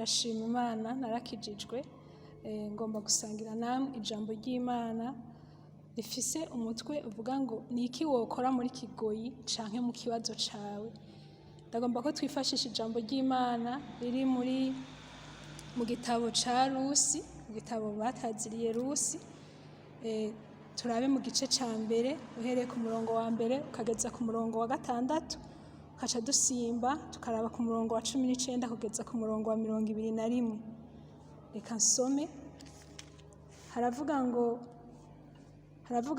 Ndashima Imana, narakijijwe. Ngomba gusangira namwe ijambo ry'Imana rifise umutwe uvuga ngo: "Ni iki wokora muri kigoyi canke mu kibazo cawe?" Ndagomba ko twifashisha ijambo ry'Imana riri mu gitabo ca Rusi, mu gitabo bataziriye Rusi. Turabe mu gice ca mbere, uhereye ku murongo wa mbere ukageza ku murongo wa gatandatu, ukaca dusimba tukaraba ku murongo wa 19 kugeza ku murongo wa 21. Reka nsome. Haravuga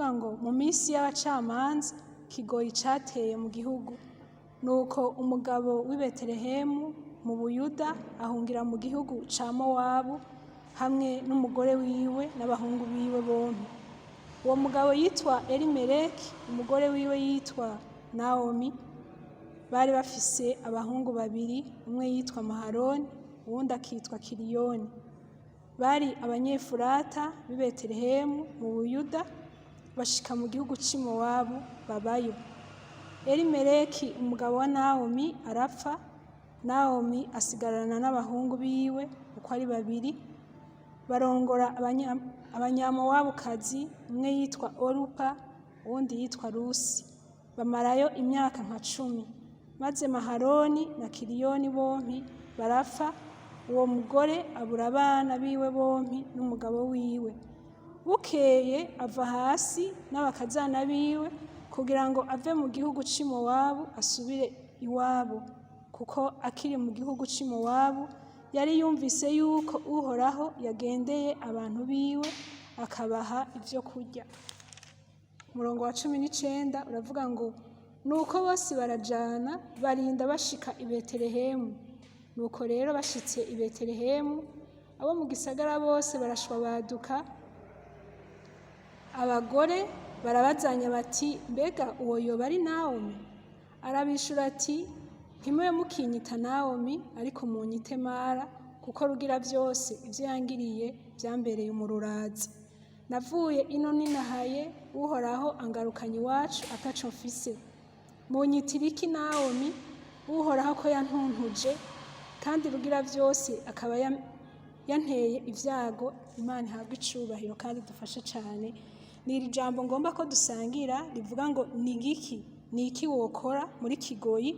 ngo: "Mu minsi y'abacamanza, kigoyi cateye mu gihugu. Nuko umugabo w'i Betelehemu mu Buyuda ahungira mu gihugu ca Mowabu hamwe n'umugore wiwe n'abahungu biwe bompi. Uwo mugabo yitwa Elimeleki, umugore wiwe yitwa Nawomi. Bari bafise abahungu babiri, umwe yitwa Maharoni, uwundi akitwa Kiliyoni. Bari Abanyefurata b'i Betelehemu mu Buyuda. Bashika mu gihugu c'i Mowabu, babayo. Elimeleki, umugabo wa Nawomi, arapfa. Nawomi asigarana n'abahungu biwe uko ari babiri. Barongora Abanyamowabukazi, umwe yitwa Orupa, uwundi yitwa Rusi. Bamarayo imyaka nka 10. Maze Maharoni na Kiliyoni bompi barapfa. Uwo mugore abura abana biwe bompi n'umugabo wiwe. Bukeye ava hasi n'abakazana biwe kugira ngo ave mu gihugu c'i Mowabu asubire iwabo, kuko akiri mu gihugu c'i Mowabu yari yumvise yuko Uhoraho yagendeye abantu biwe, akabaha ibyo kurya." Umurongo wa 19 uravuga ngo: "Nuko bose barajana, barinda bashika i Betelehemu. Nuko rero bashitse i Betelehemu, abo mu gisagara bose barashwabaduka. Abagore barabazanya bati: 'Mbega uwo yoba ari Nawomi?' Arabishura ati: 'Ntimube mukinyita Nawomi, ariko munyite Mara, kuko Rugira byose ibyo yangiriye byambereye umururazi. Navuye ino ninahaye, Uhoraho angarukanye iwacu ataco mfise. Munyitira iki Nawomi, Uhoraho ko yantuntuje, kandi Rugira byose akaba yanteye ibyago?' Imana ihabwe icubahiro kandi dufashe cane. Ni iri jambo ngomba ko dusangira rivuga ngo: ni iki wokora muri kigoyi,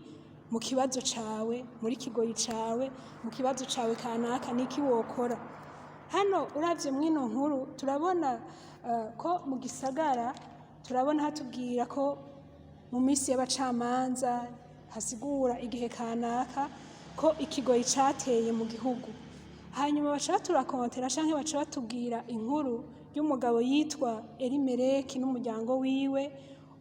mu kibazo cawe, muri kigoyi cawe, mu kibazo cawe kanaka? Ni iki wokora?" Hano uravye mw'ino nkuru, turabona ko mu gisagara, turabona hatubwira ko mu minsi y'abacamanza, hasigura igihe kanaka, ko ikigoyi cateye mu gihugu. Hanyuma baca baturakontera canke baca batubwira inkuru y'umugabo yitwa Elimeleki n'umuryango wiwe,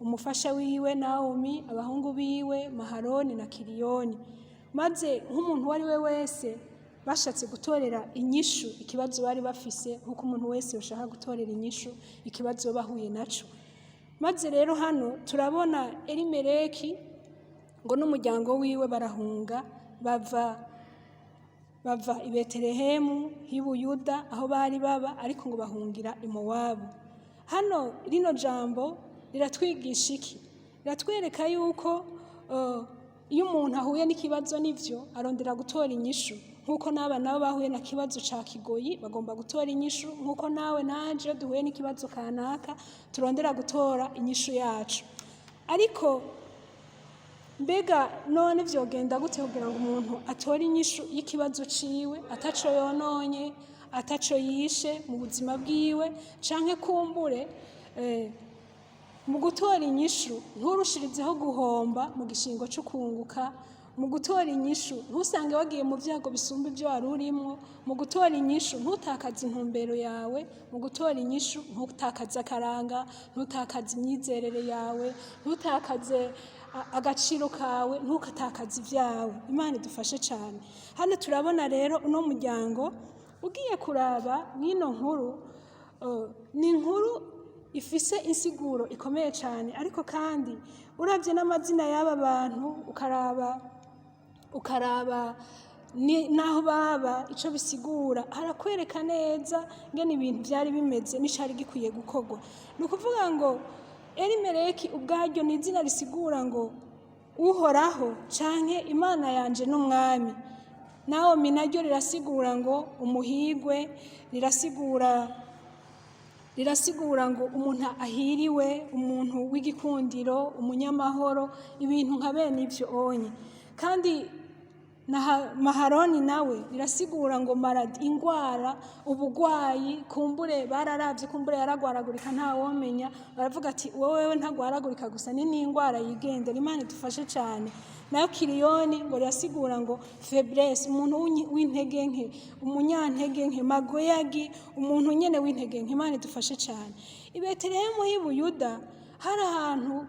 umufasha wiwe Nawomi, abahungu biwe Maharoni na Kiliyoni. Maze nk'umuntu uwo ari we wese, bashatse gutorera inyishu ikibazo bari bafise, nk'uko umuntu wese yoshaka gutorera inyishu ikibazo bahuye naco. Maze rero hano turabona Elimeleki ngo n'umuryango wiwe barahunga, bava i Betelehemu h'i Buyuda aho bari baba, ariko ngo bahungira i Mowabu. Hano rino jambo riratwigisha iki? Riratwereka yuko iyo umuntu ahuye n'ikibazo, nivyo, arondera gutora inyishu, nk'uko n'aba nabo bahuye na kibazo ca kigoyi bagomba gutora inyishu, nk'uko nawe nanje iyo duhuye n'ikibazo kanaka turondera gutora inyishu yacu. Ariko mbega none vyogenda gute kugira ngo umuntu atore inyishu y'ikibazo ciwe ataco yononye, ataco yishe mu buzima bwiwe, canke kumbure mu gutora inyishu nturushirizeho guhomba mu gishingo co kunguka? Mu gutora inyishu ntusange wagiye mu vyago bisumba ivyo wari urimwo? Mu gutora inyishu ntutakaze intumbero yawe? Mu gutora inyishu ntutakaze akaranga, ntutakaze imyizerere yawe, ntutakaze agaciro kawe, ntukatakaze ivyawe? Imana idufashe cane. Hano turabona rero uno muryango ugiye kuraba mw'ino nkuru, ni inkuru ifise insiguro ikomeye cane. Ariko kandi uravye n'amazina y'aba bantu, ukaraba n'aho baba, ico bisigura, harakwereka neza ngene ibintu vyari bimeze n'icari gikwiye gukorwa. Ni ukuvuga ngo Elimeleki ubwaryo ni izina risigura ngo Uhoraho canke Imana yanje n'umwami. Nawomi naryo rirasigura ngo umuhigwe, rirasigura ngo umuntu ahiriwe, umuntu w'igikundiro, umunyamahoro, ibintu nka bene ivyo onye. Kandi na Maharoni nawe rirasigura ngo maladie, ingwara, ubugwayi. Kumbure bararavye, kumbure yaragwaragurika, ntawomenya. Baravuga ati: "Wowe ntagwaragurika gusa, ni n'ingwara yigendera." Imana idufashe cane. Nayo Kiriyoni ngo rirasigura ngo faiblesse, umuntu w'intege nke, umunyantege nke, magoyagi, umuntu nyene w'intege nke. Imana idufashe cane. I Betelehemu y'i Buyuda hari ahantu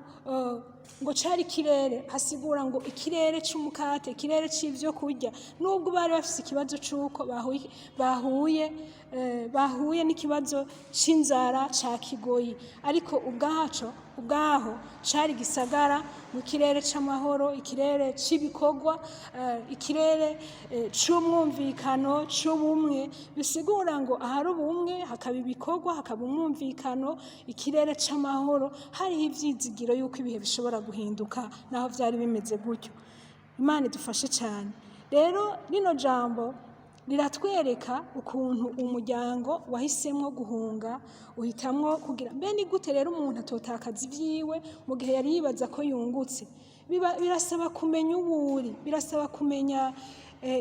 ngo cari ikirere, hasigura ngo ikirere c'umukate, ikirere c'ivyo kurya, nubwo bari bafise ikibazo c'uko bahuye n'ikibazo c'inzara ca kigoyi, ariko ubwaco ubwaho cari igisagara mu kirere c'amahoro, ikirere c'ibikorwa, ikirere c'umwumvikano, c'ubumwe. Bisigura ngo ahari ubumwe hakaba ibikorwa, hakaba umwumvikano, ikirere c'amahoro, hariho ivyizigiro yuko ibihe bishobora guhinduka naho vyari bimeze gutyo. Imana idufashe cyane. Rero rino jambo riratwereka ukuntu umuryango wahisemwo guhunga, uhitamwo kugira mbe ni gute rero umuntu atotakaza ibyiwe mu gihe yari yibaza ko yungutse. Birasaba kumenya uwo uri, birasaba kumenya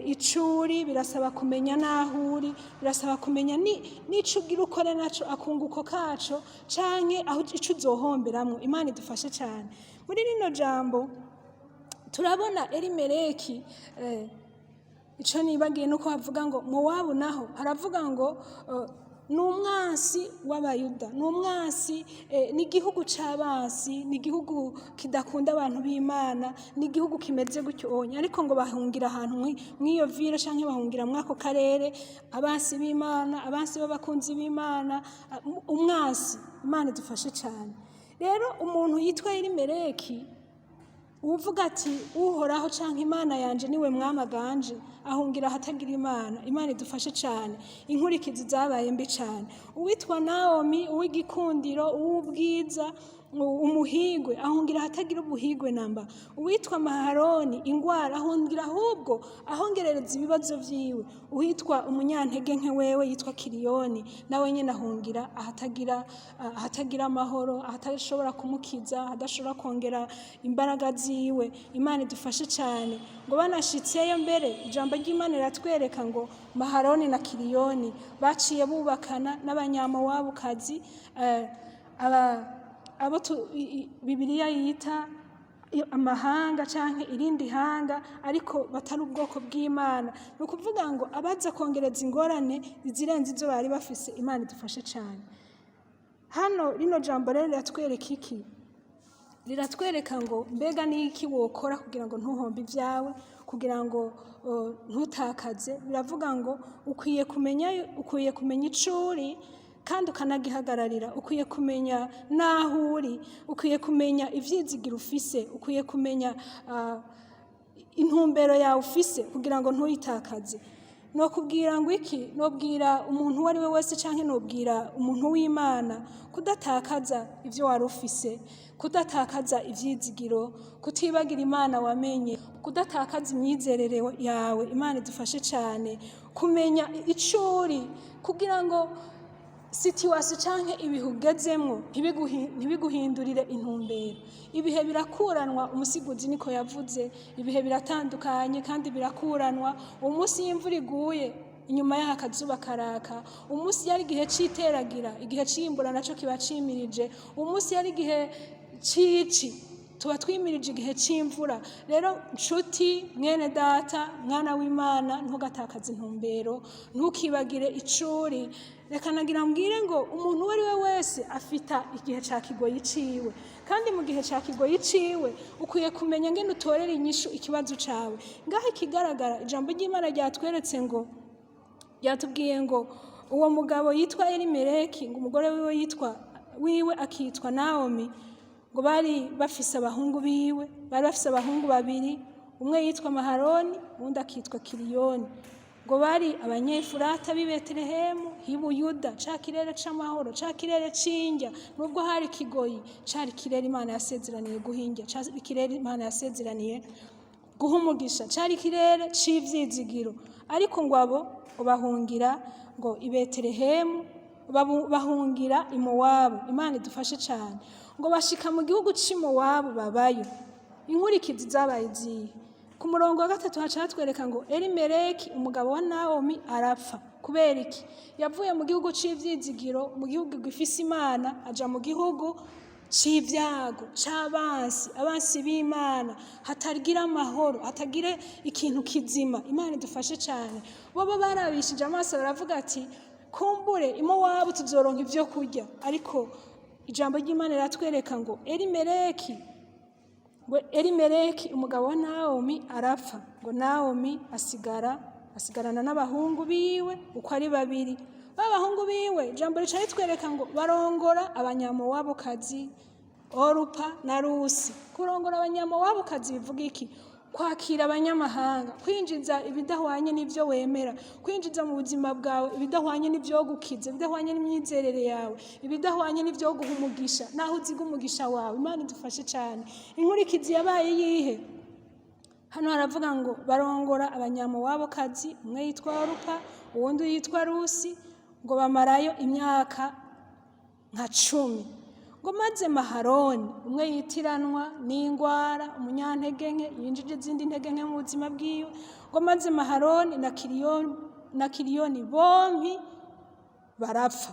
ico uri, birasaba kumenya n'aho uri, birasaba kumenya n'ico ugira ukore naco, akunguko kaco canke aho ico uzohomberamwo. Imana idufashe cyane. Muri rino jambo turabona Elimeleki. Ico nibagiye nuko havuga ngo Mowabu, naho haravuga ngo ni umwansi w'Abayuda, ni umwansi, ni igihugu c'abansi, ni igihugu kidakunda abantu b'Imana, ni igihugu kimeze gutyo onye. Ariko ngo bahungira ahantu mw'iyo ville canke bahungira mw'ako karere, abansi b'Imana, abansi b'abakunzi b'Imana, umwansi. Imana idufashe cane. Rero umuntu yitwa Elimeleki, uvuga ati: "Uhoraho canke Imana yanje niwe mwamaganje", ahungira ahatagira Imana. Imana idufashe cane. Inkurikizi zabaye mbi cane. Uwitwa Nawomi, uw'igikundiro, uw'ubwiza, umuhigwe, ahungira ahatagira ubuhigwe namba. Uwitwa Maharoni, ingwara, ahungira ahubwo ahongerereza ibibazo vyiwe. Uwitwa umunyantege nke wewe yitwa Kiriyoni, nawe nyene ahungira ahatagira amahoro, ahatashobora kumukiza, ahadashobora kongera imbaraga ziwe. Imana idufashe cyane. Ngo banashitseyo mbere, ijambo ry'Imana riratwereka ngo Maharoni na Kiriyoni baciye bubakana n'Abanyamowabukazi, abo Bibiliya yita amahanga canke irindi hanga, ariko batari ubwoko bw'Imana. Ni ukuvuga ngo abaza kongereza ingorane izirenze izo bari bafise. Imana idufashe cyane. Hano rino jambo rero riratwereka iki? Riratwereka ngo mbega ni iki wokora kugira ngo ntuhombe ibyawe, kugira ngo ntutakaze. Biravuga ngo ukwiye kumenya ico uri kandi ukanagihagararira, ukwiye kumenya n'aho uri, ukwiye kumenya ivyizigiro ufise, ukwiye kumenya intumbero yawe ufise kugira ngo ntuyitakaze. Nokubwira ngo iki? Nobwira umuntu uwo ari we wese canke nobwira umuntu w'Imana kudatakaza ivyo wari ufise, kudatakaza ivyizigiro, kutibagira Imana wamenye, kudatakaza imyizerere yawe. Imana idufashe cane kumenya ico uri kugira ngo situation canke ibihe ugezemwo ntibiguhindurire intumbero. Ibihe birakuranwa, umusiguzi niko yavuze. Ibihe biratandukanye kandi birakuranwa. Umunsi y'imvura iguye, inyuma y'aho akazuba karaka. Umunsi yari igihe c'iteragira, igihe c'iyimbura naco kiba cimirije. Umunsi yari igihe c'ici, tuba twimirije igihe c'imvura. Rero nshuti, mwene data, mwana w'Imana, ntugatakaze intumbero, ntukibagire icuri. Reka nagira mbwire ngo umuntu uwo ari we wese afita igihe ca kigoyi ciwe, kandi mu gihe ca kigoyi ciwe ukwiye kumenya ngene utorera inyishu ikibazo cawe. Ngaho ikigaragara, ijambo ry'Imana ryatweretse ngo, ryatubwiye ngo uwo mugabo yitwa Elimeleki, ngo umugore wiwe yitwa wiwe akitwa Naomi, ngo bari bafise abahungu biwe, bari bafise abahungu babiri, umwe yitwa Maharoni, uwundi akitwa Kiriyoni. Ngo bari Abanyefurata b'i Betelehemu h'i Buyuda, ca kirere c'amahoro, ca kirere c'indya. Nubwo hari kigoyi, cari ikirere Imana yasezeraniye guhinja, cari ikirere Imana yasezeraniye. Guha umugisha cari ikirere c'ivyizigiro, ariko ngo abo ngo bahungira ngo i Betelehemu, bahungira i Mowabu. Imana idufashe cane. Ngo bashika mu gihugu c'i Mowabu babayo. Inkurikizi zabaye izihe? Ku murongo wa gatatu haca hatwereka ngo Elimeleki umugabo wa Nawomi arapfa. Kubera iki? Yavuye mu gihugu c'ivyizigiro, mu gihugu gifise Imana, aja mu gihugu c'ivyago, c'abansi, abansi b'Imana, hatagira amahoro, hatagira ikintu kizima. Imana idufashe cane. Bobo barabishije amaso baravuga ati: "Kumbure i Mowabu tuzoronka ivyo kurya." Ariko ijambo ry'Imana riratwereka ngo Elimeleki umugabo wa Nawomi arapfa. Ngo Nawomi asigarana n'abahungu biwe uko ari babiri. Ba bahungu biwe, ijambo rica ritwereka ngo barongora Abanyamowabukazi, Orupa na Rusi. Kurongora Abanyamowabukazi bivuga iki? Kwakira abanyamahanga, kwinjiza ibidahwanye n'ivyo wemera, kwinjiza mu buzima bwawe ibidahwanye n'ivyo gukiza, ibidahwanye n'imyizerere yawe, ibidahwanye n'ivyo guha umugisha, naho uziga umugisha wawe. Imana idufashe cane. Inkurikizi yabaye yihe? Hano haravuga ngo barongora Abanyamowabukazi, umwe yitwa Orupa, uwundi yitwa Rusi. Ngo bamarayo imyaka nka 10. Ngo maze Maharoni, umwe yitiranwa n'ingwara, umunyantege nke yinjije izindi ntege nke mu buzima bwiwe, ngo maze Maharoni na Kiliyoni bompi barapfa.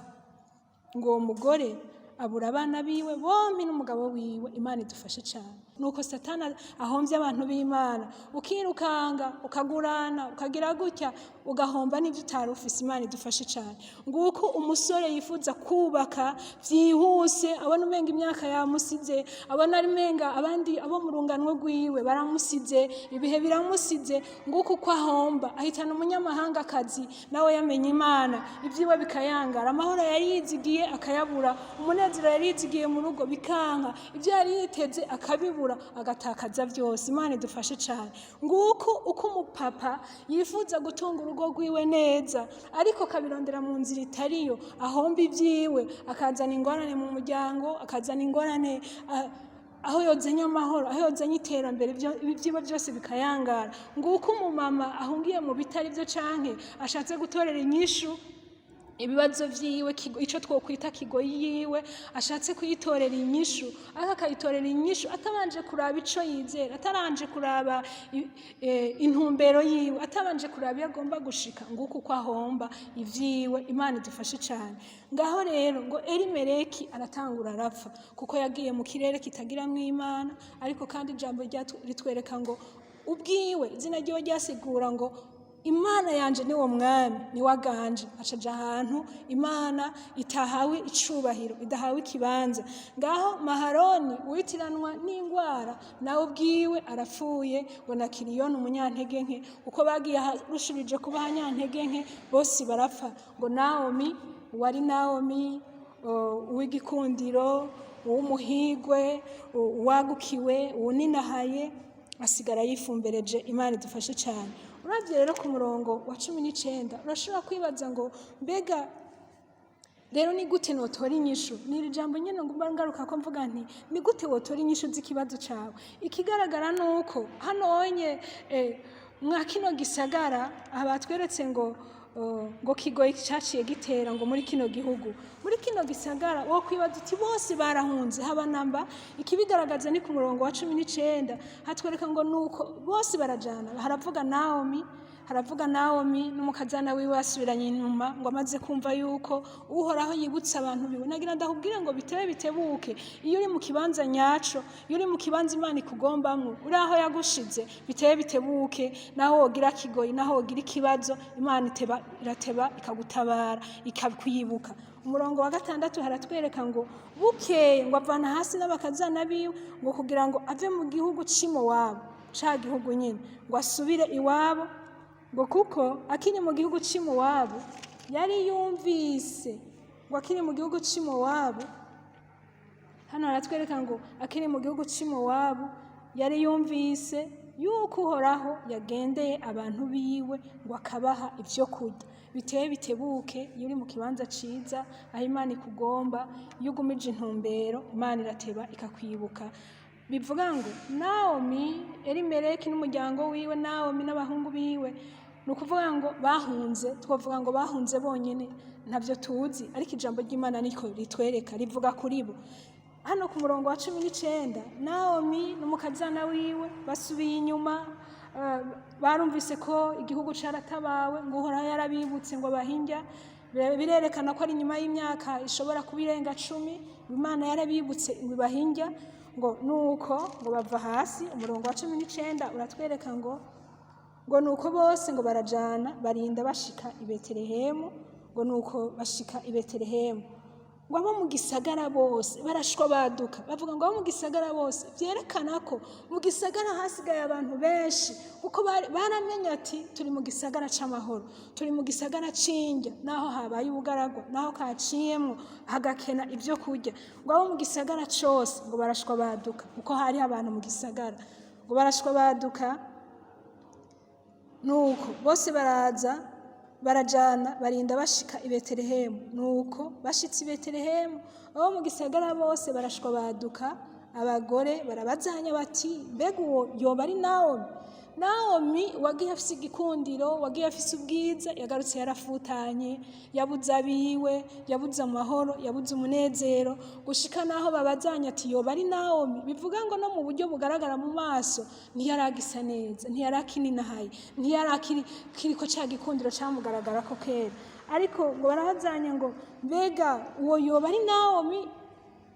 Ngo uwo mugore abura abana biwe bompi n'umugabo wiwe. Imana idufashe cyane. Nuko Satani ahomvye abantu b'Imana, ukirukanga, ukagurana, ukagira gutya, ugahomba n'ivyo utari ufise. Imana idufashe cyane. Nguko umusore yifuza kubaka vyihuse, abona umenga imyaka yamusize, abona ari umenga abandi abo mu rungano rwiwe baramusize, ibihe biramusize. Nguko uko ahomba, ahitana umunyamahangakazi nawe yamenye Imana, ibyiwe bikayangara, amahoro yari yizigiye akayabura, umunezero yari yizigiye mu rugo bikanka, ibyo yari yiteze akabibura, agatakaza byose. Imana idufashe cyane. Nguko uko umupapa yifuza gutunga urugo rwiwe neza, ariko akabirondera mu nzira itariyo, ahomba ibyiwe, akazana ingorane mu muryango, akazana ingorane aho yozanye amahoro, aho yozanye iterambere, ibyiwe byose bikayangara. Nguko umumama ahungiye mu bitari byo, canke ashatse gutorera inyishu ibibazo vyiwe, ico twokwita kigoyi yiwe, ashatse kuyitorera inyishu, ariko akayitorera inyishu atabanje kuraba ico yizera, atabanje kuraba intumbero yiwe, atabanje kuraba iyo agomba gushika. Nguko uko ahomba ivyiwe. Imana idufashe cane. Ngaho rero ngo Elimeleki aratangura arapfa kuko yagiye mu kirere kitagiramwo Imana. Ariko kandi ijambo ritwereka ngo ubwiwe izina ryiwe ryasigura ngo Imana yanje niwo mwami, niwe aganje. Acaja ahantu Imana itahawe icubahiro, idahawe ikibanza. Ngaho Maharoni witiranwa n'ingwara nawe ubwiwe arapfuye, ngo na Kiliyoni umunyantege nke, kuko bagiye aharushirije kuba abanyantege nke, bose barapfa. Ngo Nawomi, uwari Nawomi uw'igikundiro, uw'umuhigwe, uwagukiwe, uwuninahaye, asigara yifumbereje. Imana idufashe cyane. Uravye rero ku murongo wa 19, urashobora kwibaza ngo: "Mbega rero ni gute notora inyishu?" Ni iri jambo nyene ngomba ngaruka ko mvuga nti: "Ni gute wotora inyishu z'ikibazo cawe?" Ikigaragara ni uko hano onye mwa kino gisagara, aha batweretse ngo ngo kigoyi caciye gitera ngo muri kino gihugu, muri kino gisagara. Wo kwibaza uti: "Bose barahunze haba namba?" Ikibigaragaza ni ku murongo wa 19, hatwereka ngo nuko bose barajana. Haravuga Nawomi n'umukazana wiwe basubiranye inyuma, ngo amaze kumva yuko Uhoraho yibutse abantu biwe. Nagira ndakubwire ngo bitebe bitebuke, iyo uri mu kibanza nyaco, iyo uri mu kibanza Imana ikugombamwo, uri aho yagushize, bitebe bitebuke, naho wogira kigoyi, naho wogira ikibazo, Imana iteba, irateba ikagutabara, ikakwibuka. Umurongo wa gatandatu haratwereka ngo bukeye ngo avana hasi n'abakazana biwe, ngo kugira ngo ave mu gihugu c'i Mowabu, ca gihugu nyine, ngo asubire iwabo, ngo kuko akiri mu gihugu c'i Mowabu yari yumvise, ngo akiri mu gihugu c'i Mowabu, hano haratwereka ngo akiri mu gihugu c'i Mowabu yari yumvise yuko Uhoraho yagendeye abantu biwe, ngo akabaha ibyo kurya. Bitebe bitebuke, iyo uri mu kibanza ciza aho Imana ikugomba, iyo ugumije intumbero, Imana irateba ikakwibuka. Bivuga ngo Nawomi, Elimeleki n'umuryango wiwe, Nawomi n'abahungu biwe, ni ukuvuga ngo bahunze, twavuga ngo bahunze bonyine, ntabyo tuzi, ariko ijambo ry'Imana niko ritwereka, rivuga kuri bo. Hano ku murongo wa 19, Nawomi n'umukazana wiwe basubiye inyuma, barumvise ko igihugu caratabawe, ngo Uhoraho yarabibutse ngo bahinja. Birerekana ko ari inyuma y'imyaka ishobora kuba irenga 10, Imana yarabibutse ngo ibahinja. Ngo nuko ngo bava hasi. Umurongo wa 19 uratwereka ngo nuko bose ngo barajana, barinda bashika i Betelehemu. Ngo nuko bashika i Betelehemu, ngo abo mu gisagara bose barashwa baduka. Bavuga ngo abo mu gisagara bose, byerekana ko mu gisagara hasigaye abantu benshi, kuko baramenye ati turi mu gisagara c'amahoro, turi mu gisagara c'indya, naho habaye ubugaragwa, naho kaciyemwo hagakena ibyo kurya. Ngo abo mu gisagara cose ngo barashwa baduka, kuko hari abantu mu gisagara. Ngo barashwa baduka, nuko bose baraza barajana, barinda bashika i Betelehemu. Nuko bashitse i Betelehemu, abo mu gisagara bose barashwa baduka. Abagore barabazanya bati: "Mbega uwo yoba ari Nawomi?" Nawomi wagiye afise igikundiro, wagiye afise ubwiza, yagarutse yarafutanye, yabuze abiwe, yabuze amahoro, yabuze umunezero, gushika naho babazanya ati: "Yoba ari Nawomi?" Bivuga ngo no mu buryo bugaragara mu maso ntiyaragisa neza, ntiyarakininahaye, ntiyarakiriko ca gikundiro camugaragara ko kera. Ariko ngo barabazanya ngo: "Mbega uwo yoba ari Nawomi?"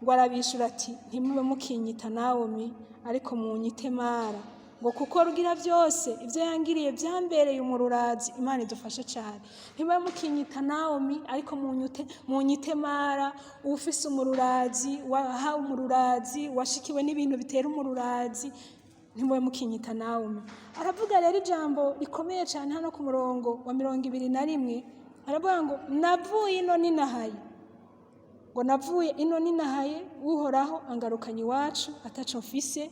Ngo arabishura ati: "Ntimube mukinyita Nawomi, ariko munyite Mara," ngo kuko Rugira byose ibyo yangiriye byambereye umururazi. Imana idufashe cyane. "Ntimube mukinyita Nawomi, ariko munyite Mara." Ufise umururazi, wahawe umururazi, washikiwe n'ibintu bitera umururazi, ntimube mukinyita Nawomi. Aravuga rero ijambo rikomeye cyane hano ku murongo wa 21, aravuga ngo: "Navuye ino ninahaye," ngo: "Navuye ino ninahaye, Uhoraho angarukanye iwacu ataco mfise."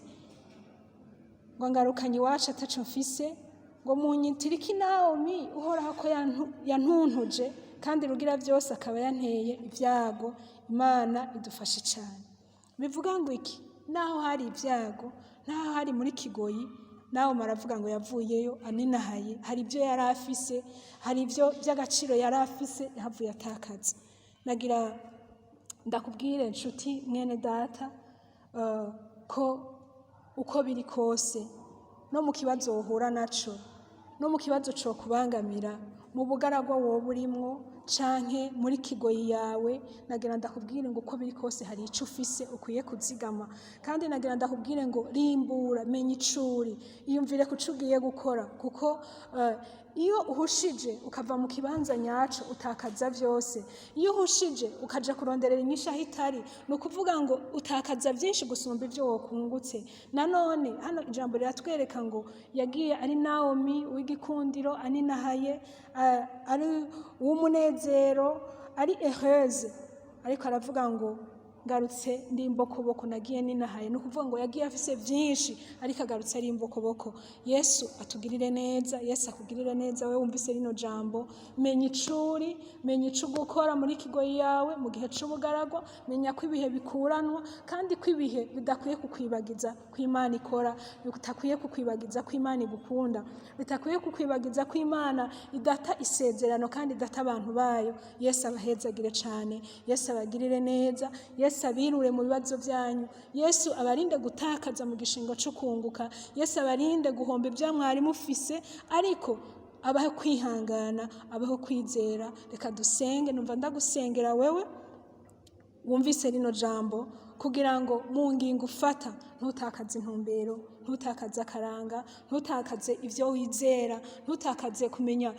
Ngo angarukanye iwacu ataco mfise. Ngo munyitire iki Nawomi, Uhoraho ko yantuntuje, kandi Rugira byose akaba yanteye ibyago? Imana idufashe cyane. Bivuga ngo iki? Naho hari ibyago, naho hari muri kigoyi, nawe maravuga ngo yavuyeyo aninahaye. Hari ibyo yari afise, hari ibyo by'agaciro yari afise, yahavuye atakaza. Nagira ndakubwire, nshuti mwene data, ko uko biri kose, no mu kibazo wohura naco, no mu kibazo cokubangamira, mu bugaragwa woba urimwo canke muri kigoyi yawe, nagira ndakubwire ngo uko biri kose hari ico ufise ukwiye kuzigama. Kandi nagira ndakubwire ngo rimbura, menya icuri, iyumvire ku co ugiye gukora, kuko iyo uhushije ukava mu kibanza nyaco, utakaza vyose. Iyo uhushije ukaja kuronderera inyishu aho itari, ni ukuvuga ngo utakaza vyinshi gusumba ivyo wokungutse. Nanone hano ijambo riratwereka ngo yagiye ari Nawomi w'igikundiro, aninahaye, ari uw'umunezero, ari heureuse, ariko aravuga ngo: "Ngarutse ndi imbokoboko, nagiye ninahaye." Ni ukuvuga ngo yagiye afise vyinshi, ariko agarutse ari imbokoboko. Yesu atugirire neza, Yesu akugirire neza wewe wumvise rino jambo. Menya icuri, menya ico gukora muri kigoyi yawe mu gihe c'ubugaragwa. Menya ko ibihe bikuranwa, kandi ko ibihe bidakwiye kukwibagiza ko Imana ikora, bitakwiye kukwibagiza ko Imana igukunda, bitakwiye kukwibagiza ko Imana idata isezerano kandi idata abantu bayo. Yesu abahezagire cane, Yesu abagirire neza, Yesu abirure mu bibazo byanyu, Yesu abarinde gutakaza mu gishingo cyo kunguka, Yesu abarinde guhomba ibyo mwari mufise, ariko abahe kwihangana, abaho kwizera. Reka dusenge. Numva ndagusengera wewe wumvise rino jambo, kugira ngo mu ngingo ufata ntutakaze intumbero, ntutakaze akaranga, ntutakaze ibyo wizera, ntutakaze kumenya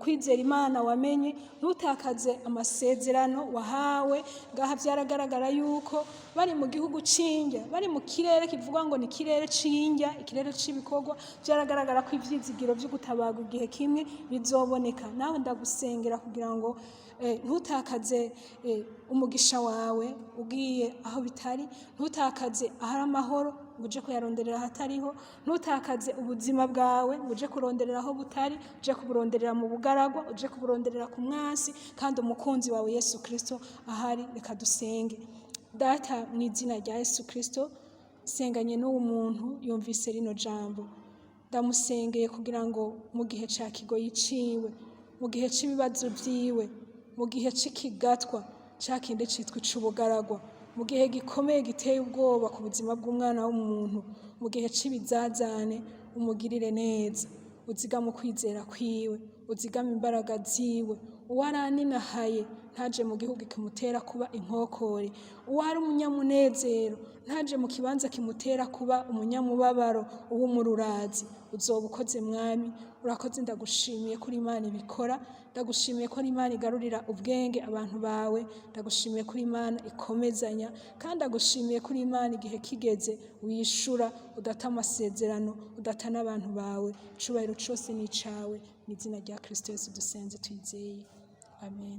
kwizera Imana wamenye, ntutakaze amasezerano wahawe. Ngaha byaragaragara yuko bari mu gihugu c'indya, bari mu kirere kivuga ngo ni ikirere c'indya, ikirere c'ibikorwa. Byaragaragara ko ivyizigiro vyo gutabarwa igihe kimwe bizoboneka. Nawe ndagusengera kugira ngo ntutakaze umugisha wawe ugiye aho bitari, ntutakaze ahari amahoro ngo uje kuyaronderera ahatariho, ntutakaze ubuzima bwawe ngo uje kuronderera aho butari, uje kuburonderera mu bugaragwa, uje kuburonderera ku mwasi, kandi umukunzi wawe Yesu Kristo ahari. Reka dusenge. Data, mu izina rya Yesu Kristo, Nsenganye n'uwo muntu yumvise rino jambo, ndamusengeye kugira ngo mu gihe ca kigoyi ciwe, mu gihe c'ibibazo vyiwe, mu gihe c'ikigatwa ca kindi citwa ic'ubugaragwa, mu gihe gikomeye giteye ubwoba ku buzima bw'umwana w'umuntu, mu gihe c'ibizazane, umugirire neza, uzigame ukwizera kwiwe, uzigame imbaraga ziwe. Uwo araninahaye ntaje mu gihugu kimutera kuba inkokore, uwo ari umunyamunezero ntaje mu kibanza kimutera kuba umunyamubabaro uw'umururazi. Uzoba ukoze, Mwami. Urakoze, ndagushimiye ko uri Imana ibikora, ndagushimiye ko uri Imana igarurira ubwenge abantu bawe, ndagushimiye ko uri Imana ikomezanya, kandi ndagushimiye ko uri Imana igihe kigeze wishura, udata amasezerano, udata n'abantu bawe. Icubahiro cose ni icawe, mu izina rya Kristo Yesu dusenze twizeye, amen.